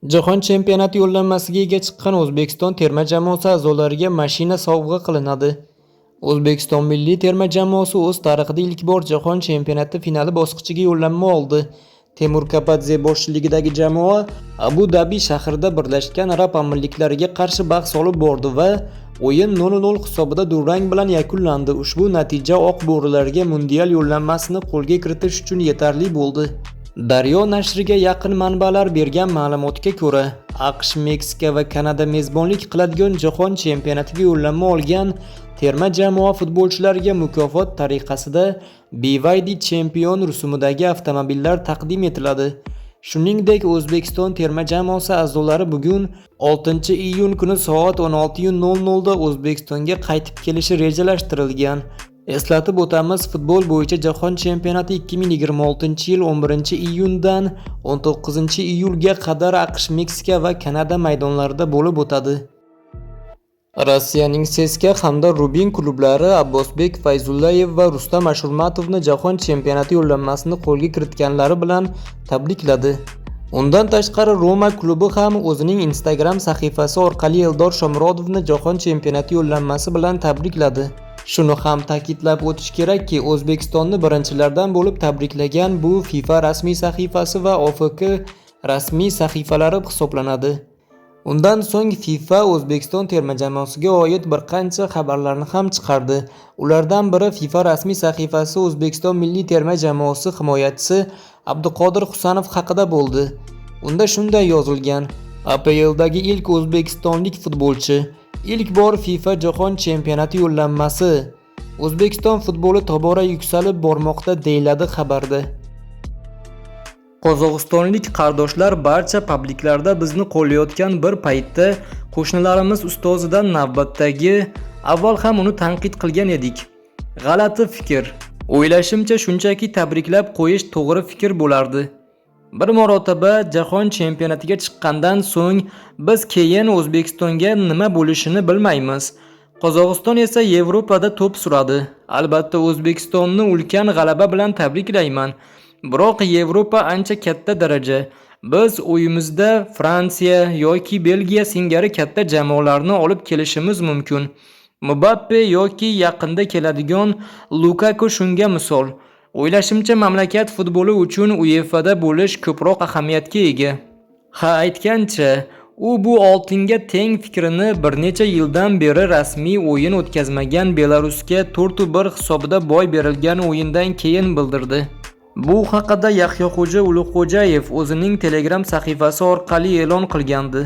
Jahon chempionati yo'llanmasiga ega chiqqan O'zbekiston terma jamoasi a'zolariga mashina sovg'a qilinadi. O'zbekiston milliy terma jamoasi o'z tarixida ilk bor Jahon chempionati finali bosqichiga yo'llanma oldi. Temur Kapadze boshchiligidagi jamoa Abu-Dabi shahrida Birlashgan Arab Amirliklariga qarshi bahs olib bordi va o'yin 0-0 hisobida durang bilan yakunlandi. Ushbu natija oq bo'rilarga mundial yo'llanmasini qo'lga kiritish uchun yetarli bo'ldi. Daryo nashriga yaqin manbalar bergan ma'lumotga ko'ra, AQSh, Meksika va Kanada mezbonlik qiladigan Jahon chempionatiga yo'llanma olgan terma jamoa futbolchilariga mukofot tariqasida BYD Champion rusumidagi avtomobillar taqdim etiladi. Shuningdek, O'zbekiston terma jamoasi a'zolari bugun 6-iyun kuni soat 16:00 da O'zbekistonga qaytib kelishi rejalashtirilgan. Eslatib o'tamiz, futbol bo'yicha Jahon chempionati 2026-yil 11-iyundan 19-iyulga qadar AQSh, Meksika va Kanada maydonlarida bo'lib o'tadi. Rossiyaning CSKA hamda Rubin klublari Abbosbek Fayzullayev va Rustam Ashurmatovni Jahon chempionati yo'llanmasini qo'lga kiritganlari bilan tabrikladi. Undan tashqari, Roma klubi ham o'zining Instagram sahifasi orqali Eldor Shomurodovni Jahon chempionati yo'llanmasi bilan tabrikladi. Shuni ham ta'kidlab o'tish kerakki, O'zbekistonni birinchilardan bo'lib tabriklagan bu FIFA rasmiy sahifasi va OFK rasmiy sahifalari hisoblanadi. Undan so'ng FIFA O'zbekiston terma jamoasiga oid bir qancha xabarlarni ham chiqardi. Ulardan biri FIFA rasmiy sahifasi O'zbekiston milliy terma jamoasi himoyachisi Abduqodir Husanov haqida bo'ldi. Unda shunday yozilgan: APLdagi ilk o'zbekistonlik futbolchi, ilk bor FIFA Jahon chempionati yo'llanmasi. O'zbekiston futboli tobora yuksalib bormoqda, deyiladi xabarda. Qozog'istonlik qardoshlar barcha publiklarda bizni qo'llayotgan bir paytda qo'shnilarimiz ustozidan navbatdagi avval ham uni tanqid qilgan edik. G'alati fikr. O'ylashimcha, shunchaki tabriklab qo'yish to'g'ri fikr bo'lardi. Bir marotaba jahon chempionatiga chiqqandan so'ng biz keyin O'zbekistonga nima bo'lishini bilmaymiz. Qozog'iston esa Yevropada to'p suradi. Albatta, O'zbekistonni ulkan g'alaba bilan tabriklayman. Biroq Yevropa ancha katta daraja. Biz uyimizda Fransiya yoki Belgiya singari katta jamoalarni olib kelishimiz mumkin. Mbappe yoki yaqinda keladigan Lukaku shunga misol. O'ylashimcha, mamlakat futboli uchun UEFAda bo'lish ko'proq ahamiyatga ega. Ha, aytgancha, u bu oltinga teng fikrini bir necha yildan beri rasmiy o'yin o'tkazmagan Belarusga 4-1 hisobida boy berilgan o'yindan keyin bildirdi. Bu haqida Yahyoxo'ja Ulug'xo'jayev o'zining Telegram sahifasi orqali e'lon qilgandi.